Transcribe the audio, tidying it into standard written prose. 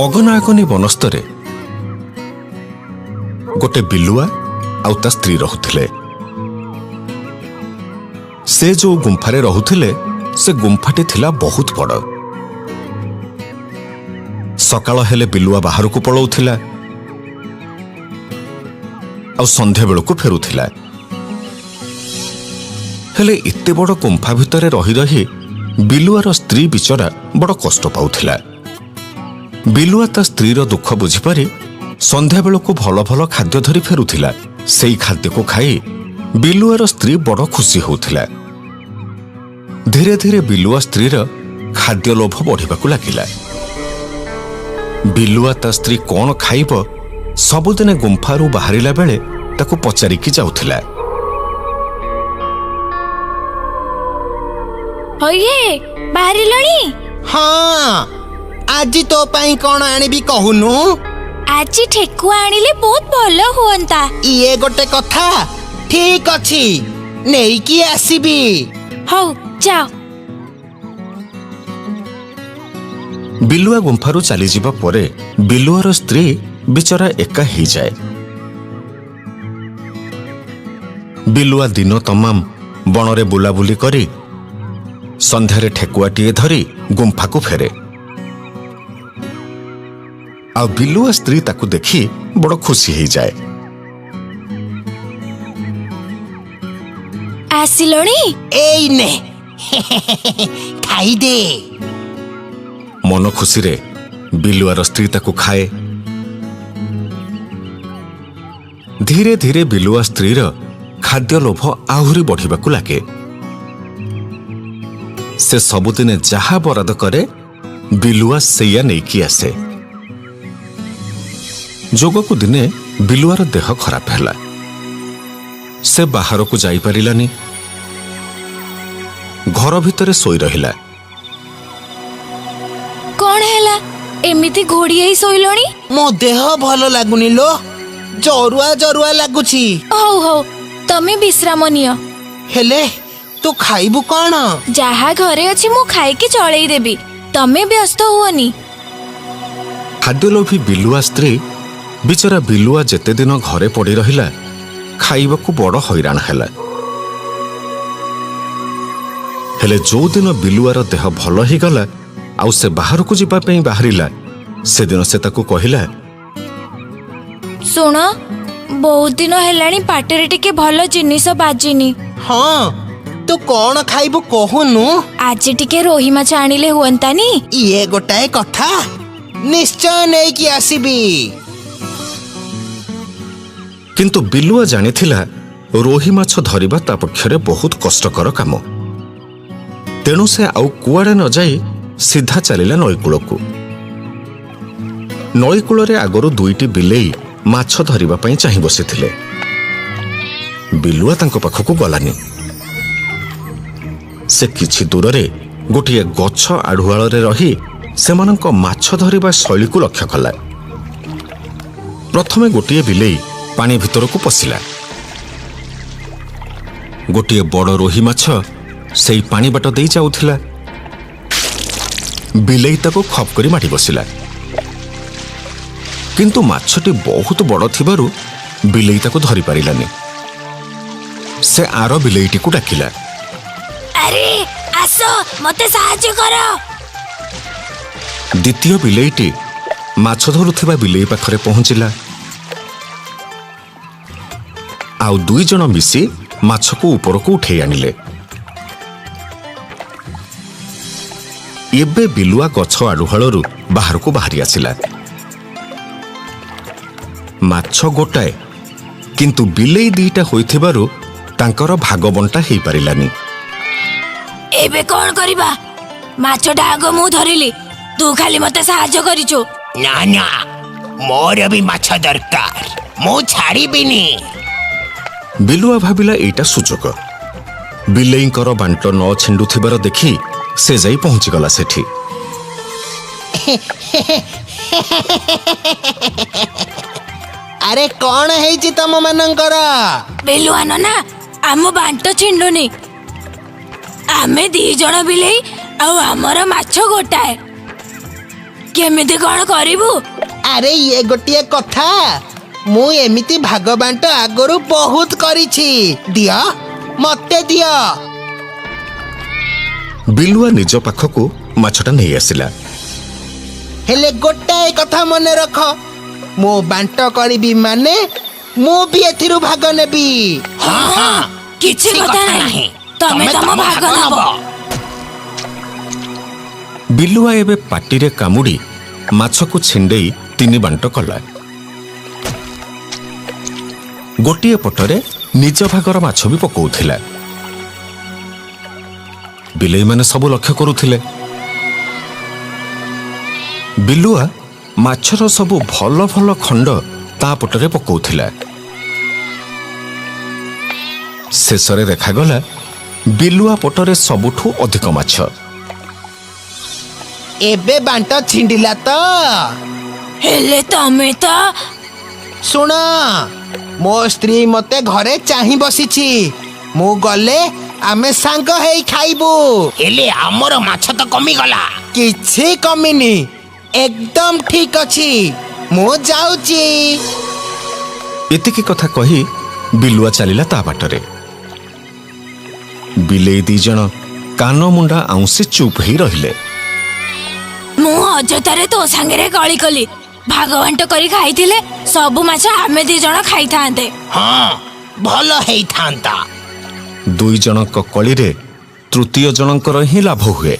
ଅଗନାଅଗନି ବନସ୍ତରେ ଗୋଟେ ବିଲୁଆ ଆଉ ତା ସ୍ତ୍ରୀ ରହୁଥିଲେ। ସେ ଯୋଉ ଗୁମ୍ଫାରେ ରହୁଥିଲେ, ସେ ଗୁମ୍ଫାଟି ଥିଲା ବହୁତ ବଡ଼। ସକାଳ ହେଲେ ବିଲୁଆ ବାହାରକୁ ପଳାଉଥିଲା ଆଉ ସନ୍ଧ୍ୟା ବେଳକୁ ଫେରୁଥିଲା। ହେଲେ ଏତେ ବଡ଼ ଗୁମ୍ଫା ଭିତରେ ରହି ରହି ବିଲୁଆର ସ୍ତ୍ରୀ ବିଚରା ବଡ଼ କଷ୍ଟ ପାଉଥିଲା। ବିଲୁଆ ତା ସ୍ତ୍ରୀର ଦୁଃଖ ବୁଝିପାରି ସନ୍ଧ୍ୟାବେଳକୁ ଭଲ ଭଲ ଖାଦ୍ୟ ଧରି ଫେରୁଥିଲା। ସେଇ ଖାଦ୍ୟକୁ ଖାଇ ବିଲୁଆର ସ୍ତ୍ରୀ ବଡ଼ ଖୁସି ହେଉଥିଲା। ଧୀରେ ଧୀରେ ବିଲୁଆ ସ୍ତ୍ରୀର ଖାଦ୍ୟ ଲୋଭ ବଢ଼ିବାକୁ ଲାଗିଲା। ବିଲୁଆ ତା ସ୍ତ୍ରୀ କ'ଣ ଖାଇବ, ସବୁଦିନେ ଗୁମ୍ଫାରୁ ବାହାରିଲା ବେଳେ ତାକୁ ପଚାରିକି ଯାଉଥିଲା। ହଇହେ, ବାହାରିଲଣି? ହଁ, ଆଜି ତୋ ପାଇଁ କଣ ଆଣିବି କହୁନୁ? ଆଜି ଠେକୁଆ ଆଣିଲେ ବହୁତ ଭଲ ହୁଅନ୍ତା। ଇଏ ଗୋଟେ କଥା! ଠିକ ଅଛି, ନେଇକି ଆସିବି। ହଉ, ଯାଅ। ବିଲୁଆ ଗୁମ୍ଫାରୁ ଚାଲିଯିବା ପରେ ବିଲୁଆର ସ୍ତ୍ରୀ ବିଚରା ଏକା ହେଇଯାଏ। ବିଲୁଆ ଦିନ ତମାମ ବଣରେ ବୁଲାବୁଲି କରି ସନ୍ଧ୍ୟାରେ ଠେକୁଆଟିଏ ଧରି ଗୁମ୍ଫାକୁ ଫେରେ ଆଉ ବିଲୁଆ ସ୍ତ୍ରୀ ତାକୁ ଦେଖି ବଡ଼ ଖୁସି ହେଇଯାଏ। ଆସିଲଣି? ଏଇ ନେ, ଖାଇଦେ। ମନ ଖୁସିରେ ବିଲୁଆର ସ୍ତ୍ରୀ ତାକୁ ଖାଏ। ଧୀରେ ଧୀରେ ବିଲୁଆ ସ୍ତ୍ରୀର ଖାଦ୍ୟ ଲୋଭ ଆହୁରି ବଢ଼ିବାକୁ ଲାଗେ। ସେ ସବୁଦିନେ ଯାହା ବରାଦ କରେ, ବିଲୁଆ ସେଇଆ ନେଇକି ଆସେ। ଯୋଗକୁ ଦିନେ ବିଲୁଆର ଦେହ ଖରାପ ହେଲା। ସେ ବାହାରକୁ ଯାଇପାରିଲାନି, ଘର ଭିତରେ ଶୋଇ ରହିଲା। କଣ ହେଲା, ଏମିତି ଘୋଡ଼ି ହେଇ ଶୋଇଲଣି? ମୋ ଦେହ ଭଲ ଲାଗୁନି ଲୋ, ଜରୁଆ ଜରୁଆ ଲାଗୁଛି। ହଉ ହଉ, ତମେ ବିଶ୍ରାମ ନିଅ। ହେଲେ ତୁ ଖାଇବୁ କଣ? ଯାହା ଘରେ ଅଛି ମୁଁ ଖାଇକି ଚଳେଇ ଦେବି, ତମେ ବ୍ୟସ୍ତ ହୁଅନି। ଖାଦ୍ୟଲୋଭୀ ବିଲୁଆ ସ୍ତ୍ରୀ ବିଚରା ବିଲୁଆ ଯେତେ ଦିନ ଘରେ ପଡ଼ି ରହିଲା, ଖାଇବାକୁ ବଡ଼ ହଇରାଣ ହେଲା। ହେଲେ ଯୋଉଦିନ ବିଲୁଆର ଦେହ ଭଲ ହେଇଗଲା ଆଉ ସେ ବାହାରକୁ ଯିବା ପାଇଁ ବାହାରିଲା, ସେଦିନ ସେ ତାକୁ କହିଲା, ଶୁଣ, ବହୁତ ଦିନ ହେଲାଣି ପାଟିରେ ଟିକେ ଭଲ ଜିନିଷ ବାଜିନି। ହଁ, ତୁ କଣ ଖାଇବୁ କହୁନୁ? ଆଜି ଟିକେ ରୋହି ମାଛ ଆଣିଲେ ହୁଅନ୍ତାନି? ଇଏ ଗୋଟାଏ କଥା! ନିଶ୍ଚୟ ନେଇକି ଆସିବି। କିନ୍ତୁ ବିଲୁଆ ଜାଣିଥିଲା ରୋହି ମାଛ ଧରିବା ତା ପକ୍ଷରେ ବହୁତ କଷ୍ଟକର କାମ। ତେଣୁ ସେ ଆଉ କୁଆଡ଼େ ନ ଯାଇ ସିଧା ଚାଲିଲା ନଈକୂଳକୁ। ନଈକୂଳରେ ଆଗରୁ ଦୁଇଟି ବିଲେଇ ମାଛ ଧରିବା ପାଇଁ ଚାହିଁ ବସିଥିଲେ। ବିଲୁଆ ତାଙ୍କ ପାଖକୁ ଗଲାନି। ସେ କିଛି ଦୂରରେ ଗୋଟିଏ ଗଛ ଆଢୁଆଳରେ ରହି ସେମାନଙ୍କ ମାଛ ଧରିବା ଶୈଳୀକୁ ଲକ୍ଷ୍ୟ କଲା। ପ୍ରଥମେ ଗୋଟିଏ ବିଲେଇ ପାଣି ଭିତରକୁ ପଶିଲା। ଗୋଟିଏ ବଡ଼ ରୋହି ମାଛ ସେଇ ପାଣି ବାଟ ଦେଇ ଯାଉଥିଲା। ବିଲେଇ ତାକୁ ଖପ୍ କରି ମାଡ଼ି ବସିଲା। କିନ୍ତୁ ମାଛଟି ବହୁତ ବଡ଼ ଥିବାରୁ ବିଲେଇ ତାକୁ ଧରି ପାରିଲାନି। ସେ ଆର ବିଲେଇଟିକୁ ଡାକିଲା। ଆରେ ଆସ, ମତେ ସାହାଯ୍ୟ କର। ଦ୍ୱିତୀୟ ବିଲେଇଟି ମାଛ ଧରୁଥିବା ବିଲେଇ ପାଖରେ ପହଞ୍ଚିଲା ଆଉ ଦୁଇ ଜଣ ମିଶି ମାଛକୁ ଉପରକୁ ଉଠେଇ ଆଣିଲେ। ଏବେ ବିଲୁଆ ଗଛ ଆଢୁଆଳରୁ ବାହାରକୁ ବାହାରି ଆସିଲା। ମାଛ ଗୋଟାଏ, କିନ୍ତୁ ବିଲେଇ ଦିଟା ହୋଇଥିବାରୁ ତାଙ୍କର ଭାଗ ବଣ୍ଟା ହେଇପାରିଲାନି। ଏବେ କଣ କରିବା? ମାଛଟା ଆଗ ମୁଁ ଧରିଲି, ତୁ ଖାଲି ମତେ ସାହାଯ୍ୟ କରିଛୁ। ନା ନା, ମୋର ବି ମାଛ ଦରକାର, ମୁଁ ଛାଡ଼ିବିନି। ବିଲୁଆ ଭାବିଲା ଏଇଟା ସୁଯୋଗ। ବିଲେଇଙ୍କର ବାଣ୍ଟ ନ ଛିଣ୍ଡୁଥିବାର ଦେଖି ସେ ଯାଇ ପହଞ୍ଚିଗଲା ସେଠି। ଆରେ କଣ ହେଇଛି ତମ ମାନଙ୍କର? ବିଲୁଆ ନନା, ଆମ ବାଣ୍ଟ ଛିଣ୍ଡୁନି। ଆମେ ଦି ଜଣ ବିଲେଇ ଆଉ ଆମର ମାଛ ଗୋଟାଏ। କେମିତି କଣ କରିବୁ? ଆରେ, ଇଏ ଗୋଟିଏ କଥା? ମୁଁ ଏମିତି ଭାଗ ବାଣ୍ଟ ଆଗରୁ ବହୁତ କରିଛି। ଦିଅ, ମତେ ଦିଅ। ବିଲୁଆ ନିଜ ପାଖକୁ ମାଛଟା ନେଇ ଆସିଲା। ହେଲେ ଗୋଟାଏ କଥା ମନେ ରଖ, ମୁଁ ବାଣ୍ଟ କରିବି ମାନେ ମୁଁ ବି ଏଥିରୁ ଭାଗ ନେବି। ହଁ ହଁ, କିଛି କଥା ନାହିଁ, ତମେ ତମ ଭାଗ ନବ। ବିଲୁଆ ଏବେ ପାଟିରେ କାମୁଡ଼ି ମାଛକୁ ଛିଣ୍ଡେଇ ତିନି ବାଣ୍ଟ କଲା। ଗୋଟିଏ ପଟରେ ନିଜ ଭାଗର ମାଛ ବି ପକଉଥିଲା। ବିଲେଇମାନେ ସବୁ ଲକ୍ଷ୍ୟ କରୁଥିଲେ। ବିଲୁଆ ମାଛର ସବୁ ଭଲ ଭଲ ଖଣ୍ଡ ତା ପଟରେ ପକଉଥିଲା। ଶେଷରେ ଦେଖାଗଲା ବିଲୁଆ ପଟରେ ସବୁଠୁ ଅଧିକ ମାଛ। ଏବେ ବାଣ୍ଟ ଛିଣ୍ଡିଲା ତ? ହେଲେ ତମେ ତ ଶୁଣ, ମୋ ସ୍ତ୍ରୀ ମତେ ଘରେ ଚାହିଁ ବସିଛି। ମୁଁ ଗଲେ ଆମେ ସାଙ୍ଗ ହେଇ ଖାଇବୁ। ହେଲେ ଆମର ମାଛ ତ କମିଗଲା। କିଛି କମିନି, ଏକଦମ ଠିକ ଅଛି। ମୁଁ ଯାଉଛି। ଏତିକି କଥା କହି ବିଲୁଆ ଚାଲିଲା ତା ବାଟରେ। ବିଲେଇ ଦି ଜଣ କାନ ମୁଣ୍ଡା ଆଉଁସି ଚୁପ୍ ହେଇ ରହିଲେ। ମୁଁ ଅଯଥାରେ ତୋ ସାଙ୍ଗରେ କଳି କଲି। ଭାଗ ବାଣ୍ଟ କରି ଖାଇଥିଲେ ସବୁ ମାଛ ଆମେ ଦି ଜଣ ଖାଇଥାନ୍ତେ। ହଁ, ଭଲ ହେଇଥାନ୍ତା। ଦୁଇ ଜଣଙ୍କ କଳିରେ ତୃତୀୟ ଜଣଙ୍କର ହିଁ ଲାଭ ହୁଏ।